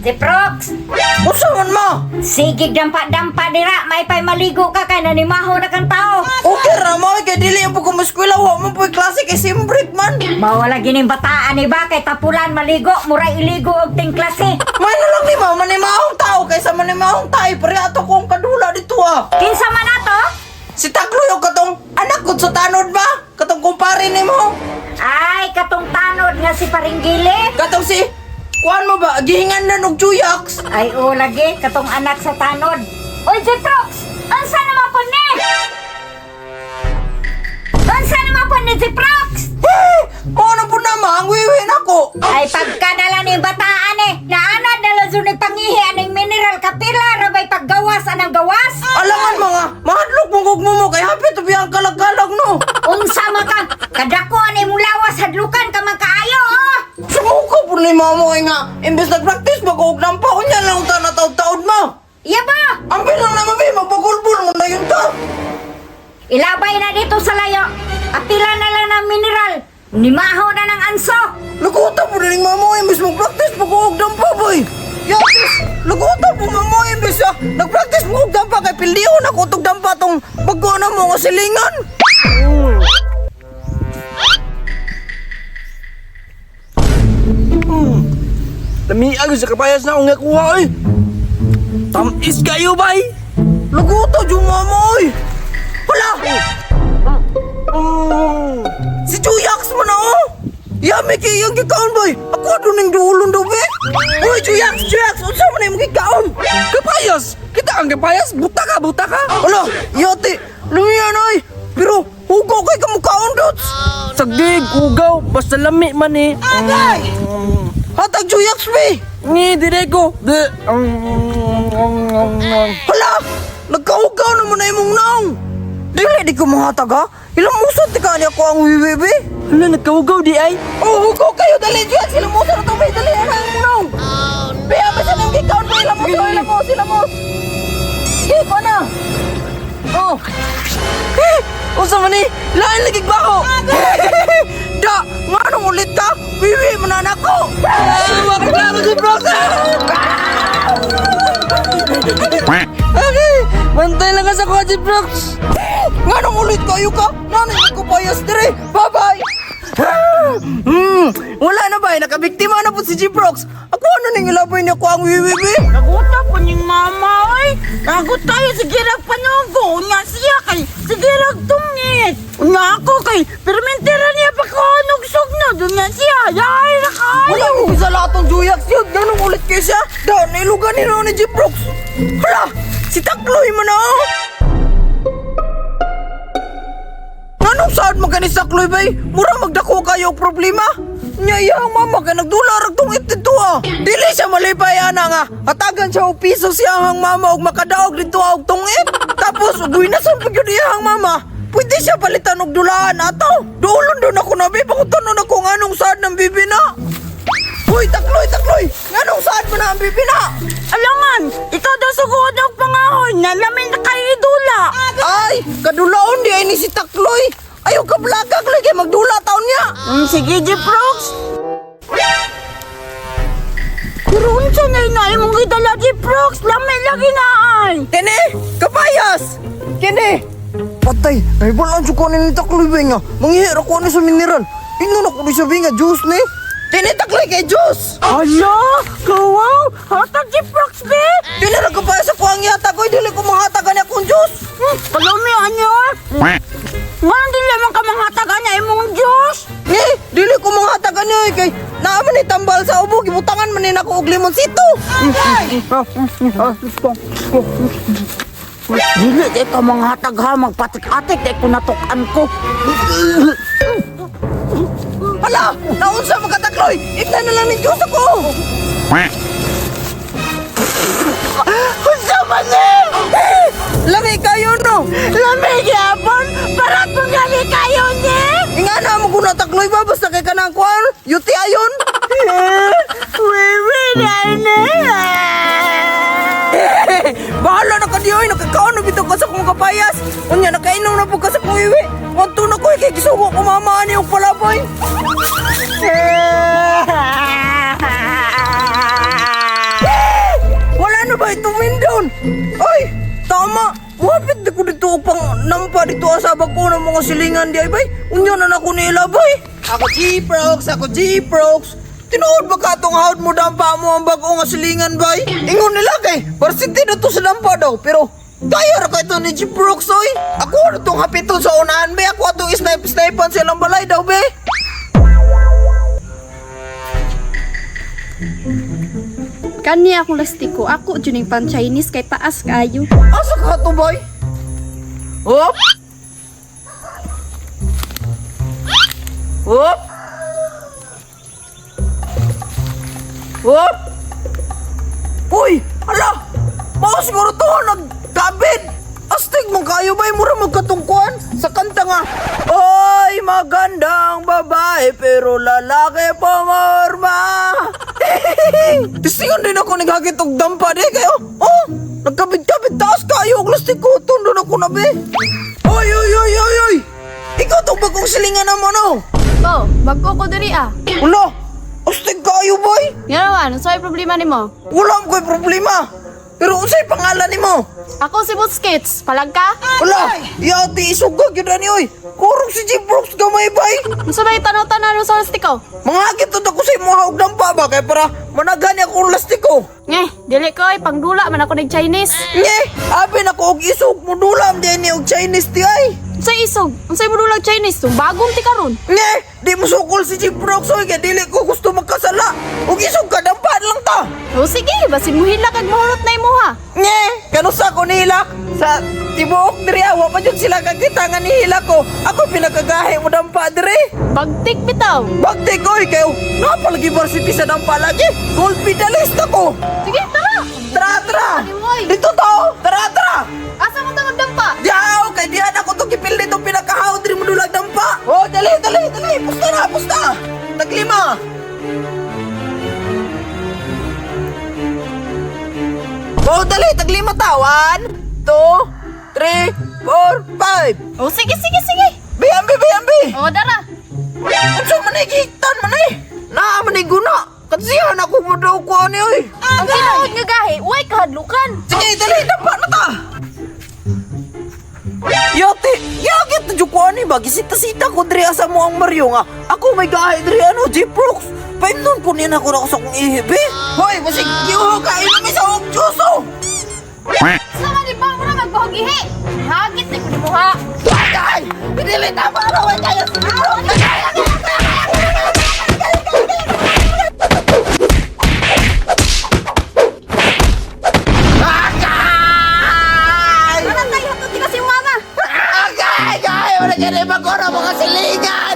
Jeprox! Unsa man ma? Sige, dampa-dampa dira, may pay maligo ka kay nanimaho na kang tao. Okay ra ma kay dili ang ko eskwela, wa man po'y klase kay sim break man. Mawala gining bataan ni ba kay tapulan maligo, muray iligo og tingklase. May na lang ni ma, manimahong tao kaysa manimahong tayo, pare ato kong kadula dito ah. Kinsa man ato? Si Tagloy o katong anak ko sa tanod ba? Katong kumpare nimo? Ay, katong tanod nga si Paringgili. Katong si kuan mo ba gihingan na og Chuyaks? Ay, o lagi, katong anak sa tanod. Oy, Jeprox! Unsa naman po ni? Unsa naman po ni Jeprox? Eh, mao na po na ma, ang wiwi nako. Ay, pagkadala ni bataan eh. Naanad na lang ni pangihi aning mineral kapila rabay paggawas anang gawas. Alangan mga, mahadlok mong kog mo kay happy to be ang kalag-kalag no. Unsa man ka, kadako ani mong lawas hadlukan ka man kaayo oh. Sumuko po ni mama kay nga, imbes nag-practice ba ko og nampa, unya lang ta na taod-taod ma. Iya ba? Ang bilang na mabi, magpagulbul mo na yun ta. Ilabay na dito sa layo. Apila na lang ng mineral. Nimaho na ng anso. Laguta po na ning mama, imbes mag-practice pa ko og dampa boy. Yatis, laguta po mama, imbes ah, nag-practice mo og dampa kay pildiho na ko tog dampa tong bago na mo nga silingan. Lamiag sa kapayas na akong nakuha oy. Tamis kayo bay. Laguta jud mama oy. Hala! Si Chuyaks mo na oh! Yami kay iyang gikaon boy! Ako doon ning duulon daw be! Uy, Chuyaks! Chuyaks! Unsa man imong gikaon? Kapayas! Kita ang kapayas! Buta ka! Buta ka! Hala! Yati! Lumiyan oy! Pero hugaw kay kamukaon dots! Sagdig! Ugaw! Basta lami man eh. Agay! Hatag Chuyaks be! Ngi, dire ko. De. Hala! Nagkahugaw naman na imong naong! Dili di ko mahatag ha? Ilang usot di ka niya ko ang wiwi be? Hala, nagkaugaw di ay. Oh, hugaw kayo! Dali Chuyaks! Ilang usot na to be! Dali na imong naong! Be, ama sa nang gikaon be! Ilang usot! Ilang usot! Ilang usot! Sige, ko na! Oh. Eh, unsa man ni? Lain lagi ba ko? Da! Nga nung ulit ka? Wiwi mo na nako! Maklaro si Bro. Okay, bantay lang ka sa kotse, Brooks. Nga nung ulit kayo ka? Nanay ko payas dire! Bye-bye! Wala na ba? Nakabiktima na po si G-Prox. Ako ano ning ilabay niya ko ang wiwi be? Naguta po ning mama, oy. Nagot tayo, sige rag panugo. Unya siya kay, sige rag tungit. Unya ako kay, permentera niya pa ko sugno. Unya siya, yay na kayo. Wala mo sa lahat ng Juyaks yun. Ganun ulit kayo siya. Da, nailugan ni ni G-Prox. Hala! Si Takloy mo na oh! Anong saan mo gani Takloy bay? Mura magdako kayo og problema. Nya iyang mama kay nagdula rag tong itito ah. Dili siya malipay ana nga. Hatagan siya og piso siya ang mama og makadaog dito ah, og tungit. Tapos ugoy na sa pagyud iyang mama. Pwede siya palitan og dulaan ato. Duolon doon ako na be, pakutanon ako nga anong saan ng bibi na. Hoy, takloy, takloy! Nganong saan mo na ang bibi na? Alangan, ikaw daw sugod og pangahoy, nalamin na kay idula. Ay, kadulaon di ay ni si Takloy. Ayaw ka blagag lagi, magdula taon niya. Sige, Jeprox. Pero unsa na inay mong gidala, Jeprox? Lamay lagi na ay. Kini, kapayas! Kini! Patay, ay wala siya kunin ni Takloy ba nga. Manghihira ko ni sa mineral. Ingon ako ni sabi nga, juice ni. Kini Takloy kay juice! Hala, kawaw, hatag Jeprox, be. Dili ra kapayas ako ang yata ko, dili ko mahatagan niya akong juice. Kalumi, ano? Nga dili man ka manghatagan niya imong Diyos. Ni, dili ko mahatagan niya eh, kay naaman ni tambal sa ubo, gibutangan man ni nako og limonsito. Dili kay ka manghatag ha, magpatik-atik kay ko natukan ko. Hala, naunsa makatakloy. Igna na lang ni Diyos ako. Unsa man ni? Lami kayo no. Lami gyapon, parat mo gali kayo ni. Inga na mo kuna takloy ba basta kay kanang kuan, yuti ayon. Wiwi na ni. Bahala na ka diyoy, nakakaon na bitaw ka sa kong kapayas. Unya nakainom na po ka sa kong iwi. Wanto na ko eh, kay gisugo ko mama ani og palabay. nampa dito sa bag-o ng mga silingan di ay bay. Unya na nako nila bay. Ako G-Prox, ako G-Prox. Tinuod ba ka tong hawd mo dampa mo ang bag-o nga silingan bay? Ingon nila kay varsity na to sa dampa daw pero kaya ra kay to ni G-Prox oy. Ako ano tong hapiton sa unahan be, ako atong snipe-snipean sa ilang balay daw be. Kani akong lastiko, ako juning pan Chinese kay paas kaayo. Asa ka to bay? Hop. Hop. Hop. Uy, ala. Mao siguro to nagkabit. Astig man kayo bay mura magkatungkuan sa kanta nga. Oy, magandang babae pero lalaki pa morma. Tisingan din ako naghagit og dampa di kayo. Oh, nagkabit-kabit taas kayo og lastik ko tundo na ko na be. Oy, oy, oy, oy, oy. Ikaw tong bagong silingan naman oh. Oh, bag-o ko diri ah. Wala, astig kayo boy. Ngano man, unsay problema nimo? Wala mo ko'y problema. Pero unsay pangalan nimo? Ako si Butskits, palag ka? Wala, yati isugag yun ani oy. Kurog si G Brooks gamay bay. Unsa may tanaw-tanaw sa lastiko? Mga gitod ako sa imo og dampa ba kay para managani ako og lastiko. Nge, dili ko ay pangdula man ako nig Chinese. Nye, abi na ko og isog mudulam din ni og Chinese ti ay. Unsay isog? Unsay mudulag Chinese? Tung bagong ti karon. Nye, di mo sukol si G Brooks oy kay dili ko gusto magkasala. Og isog ka dampa lang ta. O sige, basin mo hilak ag mahurot na imuha. Nye, kanusa ko nihilak sa tibuok diri awa pa jud sila kakita nga nihilak ko. Ako pinakagahi mo dampa diri. Bagtik bitaw. Bagtik oy kayo. Napalagi varsity sa dampa lagi. Gold medalist ako. Sige, tara. Tara tara. Oy. Dito to. Tara tara. Asa mo tawag dampa? Diyaw, kay diyan ako to gipildi tong pinakahaw diri mo dulag dampa. Oh, dali dali dali. Pusta na, pusta. Taglima. Oh, dali, taglima ta. 1, 2, 3, 4, 5. O sige, sige, sige. Biyambi, biyambi. O dara. Unsa man ay gihitan man eh? Naa man ay guna. Kansihan ako mo daw ko ani oy. Ang tinuod nga gahi, way kahadlukan. Sige, dali, dampa na ta. Yate, yagit na ko ani ba? Gisita-sita ko diri asa mo ang Mario nga. Ako may gahi diri ano, J-Prox. Paimnon ko niya na ako na ako sa akong ihib eh. Hoy, basig yuho ka, inom sa akong juso. Sama ni ba mo na magbahog ihi? Hagit ni ko nimo ha. Bagay! Pinili na ba ako kayo sa J-Prox? Agay! Ano tayo hatuti kasi mama? Agay! Agay! Wala dyan ay magora mga silingan!